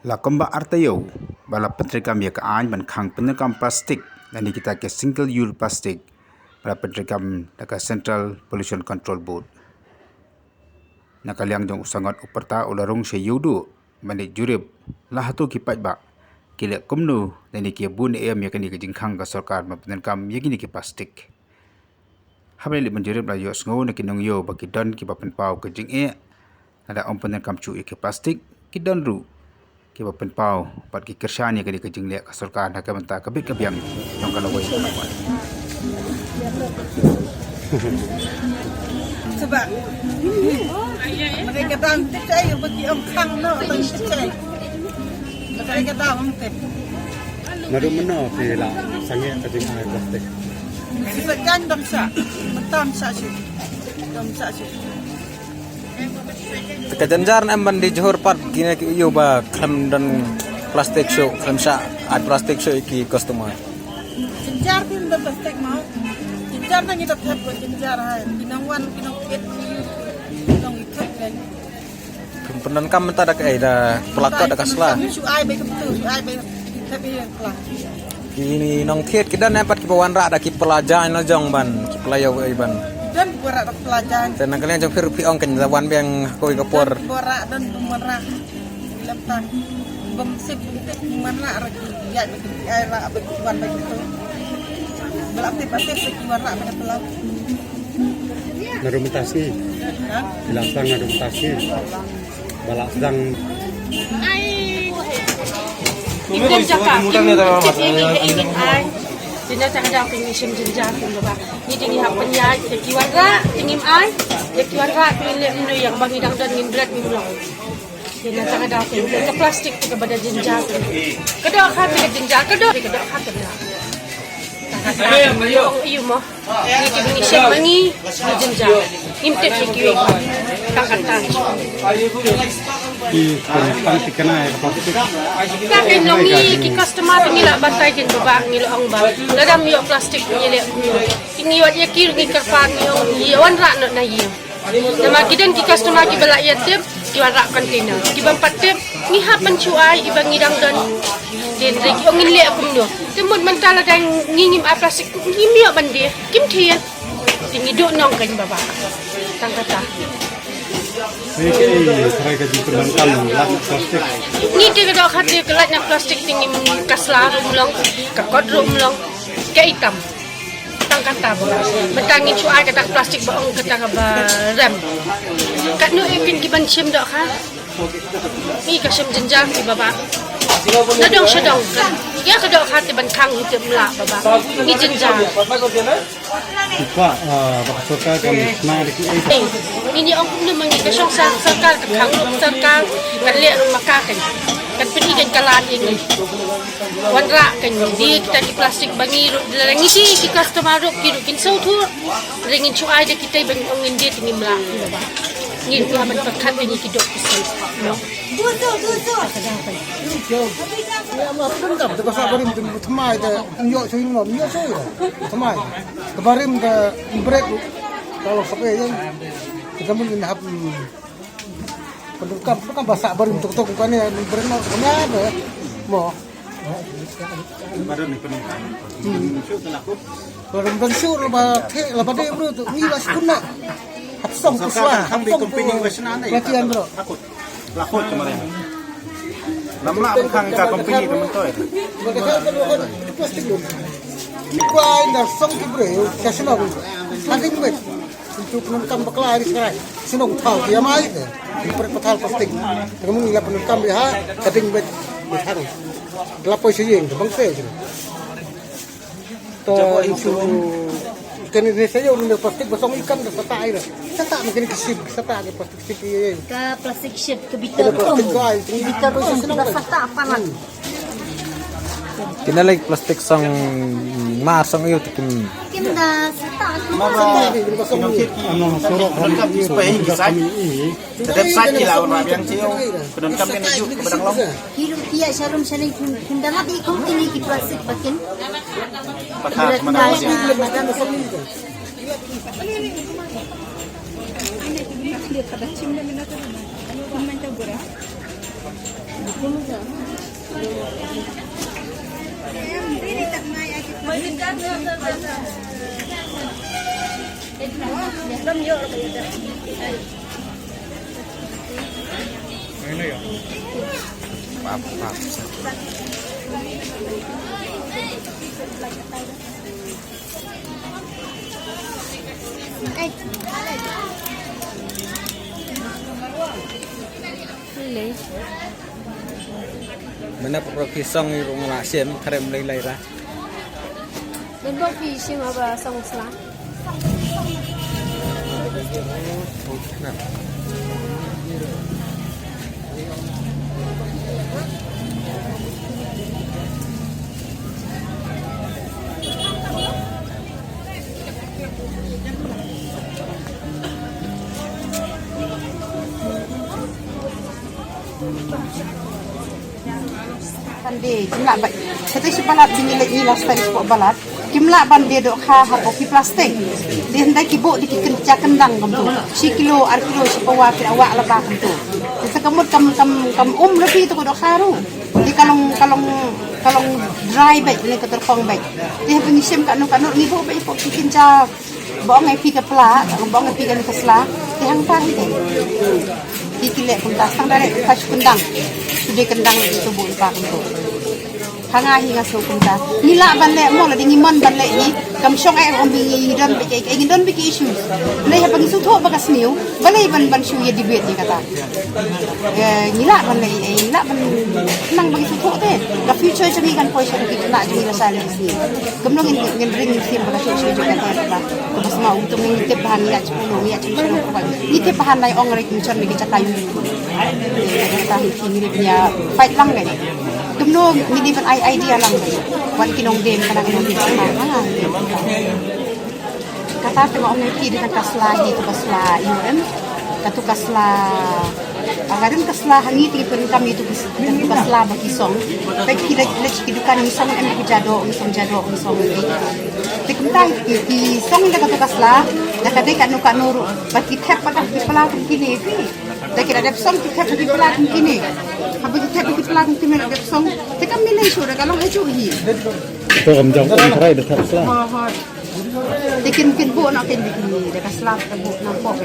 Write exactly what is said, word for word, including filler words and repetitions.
La kumba ar taïew ba la pyntreikam ïa ka aiñ ban khang pyndonkam plastik, lane kita ki single use plastic, ba la pyntreikam da ka Central Pollution Control Board. Na ka liang jong u sangot u pyrta u la rung sha Ïewduh ban leit jurip la hato ki paidbah ki leh kumno, lane ki bun ne em ïa kane ka jingkhang ka sorkar ban pyndonkam ïa kine ki plastik. Haba la leit ban jurip la ïohsngew na ki nongïew ba ki don kiba pynpaw ka jingeh, lada ym pyndonkam shuh ïa ki plastik, ki don ruh kiba pynpaw bad ki kyrshan ïa kane ka jingleh ka sorkar na ka bynta ka bit ka biang jong ka lawei ka lawei. Sebab mereka dalam tecai bagi ong khang no tang tecai. Mereka dalam tecai. Naduh mynno phi la sangeh ka jingai plastik? Sa kan dang sa, mynta sa shu, dang sa shu. Te ka jynjar ne em ban die jhur pat kine ki ïew ba khlem don plastik shuh, khlem shah ai plastik shuh ïa ki customer. Jynjar phi don plastik mo. Jynjar na ngi da thep ko jynjar hai. Ki nang wan, ki nang pit, ki nang ikut kan. Pyndonkam mynta da kaei, da pla kot da ka sla? Shu ai bai kumtu, shu ai bai thep ïa pla. Ki nongthied ki don ne em pat kiba wanrah da ki pla jaiñ la jong ban, ki pla ïew ei ban? Don wanrah da pla jaiñ. Te na ka liang jong phi ruh phi ong kan da wan biang ha kawei ka por. Don wanrah, don wanrah. Lem tang. Bym sip bym tip wanrah ra ki ïaid ba ki ai rah ba ki wan ba ki tu. Ba la tip ba tip ba ki wanrah ba ki pla. Naduh mynta sngi. Ha? Phi la sdang naduh mynta sngi. Ba la sdang. Ai. Ngi don jaka. Ngi tip ïa ngi, ïa ngi ai. Jynjar ka daw ngi shim jynjar ka ba. Ngi dei ngi hap pynïaid ïa ki wanrah, te ngim ai. Ïa ki wanrah te ngin leh kumno ïa ba ngi dang don ngin bret ngim long. Te na ka daw ka plastik te kaba da jynjar. Ka dohkha te ka jynjar, ka doh, ka dohkha te ka. Ïa mo. Ngi ki ngi shem ma ngi, ngi jynjar. Ngim tip ïa kiwei. Tang kata. Ki pynpang thikna ïa ka plastik. Ka kein long ngi ki customer te ngi la batai kein ba ba ngi la ong ba lada ym ïoh plastik ngi leh kumno. Ngi ïoh ïa ki ngi kyrpad ngi ong ngi wanrah noh na ïing. Namar ki don ki customer kiba la ïa tip ki wanrah container. Kiba ym pat tip ngi hap ban shu ai iba ngi dang don. Te hynrei ki ong ngin leh kumno. Te mut mynta lada ngi ngim ai plastik ngim ïoh ban die. Kim thied. Te ngi duh nong kein ba ba. Tang kata. Ngi te ka dohkha te ka lait na plastik te ngim, ka sla ruh ym long, ka kot ruh ym long, ka itam. Tang kata ba. Mynta ngin shu ai kata ka plastik ba ong kata ka ba rem. Katno eh kin ki ban shim dohkha. Ngi ka shim jynjar ki ba ba. Na dong sha dong ka. Ïa ka dohkha te ban khang hi te ym lah ba ba. Ngi jynjar. Ki kwah, ah, ba ka sorkar kan shna da ki ei. Ngin ïa ong kumno ma ngi ka shong sa sorkar ka khang ruh sorkar kan leh ruh ma ka kan. Kan pyni kan ka lad ïa ngi. Wanrah kan die kita ki plastik ba ngi ruh lada ngi die ki customer ruh ki ruh kin sngewthuh. Lada ngin shu ai da kita ba ngin ong ngin die te ngim lah. Ngin kwah ban pyrkhat ïa ngi ki doh ki sngewthuh. Ïa ma pyndonkam te ba sah barim te thymmai te ym ïoh shuh ïa u nong ym ïoh shuh ïa thymmai. Te barim te brek ka long sop ïa ïa. Te ka mut ngin hap pyndonkam pyndonkam ba sah barim tok tok kane brek noh kane te mo. Barim dang shuh la ba theh la ba dei bro tu ngi ba skun na. Hap song tu swa hap song tu. Latihan bro. Lakot kemarin. Lam lah bukan ka company teman toy. Ni kuai na song ki bre, sa shnong. Hading bet. Untuk penumpang bakla hari serai. Shnong thaw ki amai ke. Di pret pathal plastik. Kamu ni la penumpang dia ha, hading bet. Hang. Lapoi sejeng, bang se. Ta insu kene ne sayo ne plastik basong ikan da sata ai da. Sata ne kene kisip, sata ne plastik sip ye. Ka plastik sip ke bitter kum. Bitter kum da sata apa lan. Kene lagi plastik song mar song iyo te kim. Kim da sata kum. Ano sorok kan iyo. Te dep sait ki la wan biang ci ong. Pyndonkam kan juk ke badang long. Ki ruh pia sharum sharing pyn-, pyndangap i kum kini ki plastik bakin. Pakat mana. Madam. Mynta phi song i rung la shem khrem lei lei ra. Mynta phi shem haba song sla. Kan de, kim lah ba, shatei shi palat bini leh ni last time spot palat. Kim lah ban de dohkha hapoh ki plastik. Dei hynda ki buh da ki kynja kyndang kumto. Shi kilo, ar kilo, shi pawa, ki wah laba kumto. Te sa ka mut kam, kam, kam um lada phi to dohkha ruh. Te ka long, ka long, ka long dry beit, ne ka tyrkhong beit. Te haba ngi shim kano kano ngi buh beit hapoh ki kynja. Ba ong ai phi ka pla, ba ong ai phi ka sla, te hangta hi te. Ki ki leh kumta, tang direct ka shu kyndang. Shu dei kyndang leh to buh lypa kumto. Ha nga hi nga sngew kumta. Ngi lah ban leh mo, lada ngi mon ban leh hi. Kam shong ai ong ba ngi don bad ki, ngi don bad ki issues. Nai haba ngi sngewthuh ba ka sniew, balei ban, ban shu ïa debate ïa kata. Eh, ngi lah ban leh, eh, ngi lah ban nang ba ngi sngewthuh te. Ka future jong ngi kan poi sha ki khynnah jong ngi lashai lashisngi. Kumno ngin, ngin ring ngin siem ba ka shu shu jong ka te ba. Kaba sma um tung ngi tip ba ngi ïa shu ngi ïa shu shu ba. Ngi tip ba nai ong ring kum chon ngi jaka yu. Eh, kata hi ki ngi ring ïa fight lang ngi. Kumno ngi dei ban ai idea lang. Wan ki nongdem kane ki nongdem. Ha, ha, ha. Kata te ma ong ïa phi dei tang ka sla hi, ka sla U M. Katu ka sla, ah, ka dei ka sla ha ngi te ki pyndonkam ïa tu ka s-, katu ka sla ba ki song. Peit ki leit, leit ki dukan ngi song em ki jadoh, ngi song jadoh, ngi song em. Te kumta ki, ki song da katu ka sla, da ka dei kano kano ruh, ba ki thep pat ki pla kum kine phi. Da ki la dep song ki thep ki pla kum kine. Haba ki thep ki pla kum kine la dep song, te kam mine shu da ka long ha ju hi. To kam jong kam trai da thep sla. Ho, ho. Te kin, kin buh noh kin, kin, da ka sla ka buh noh pok.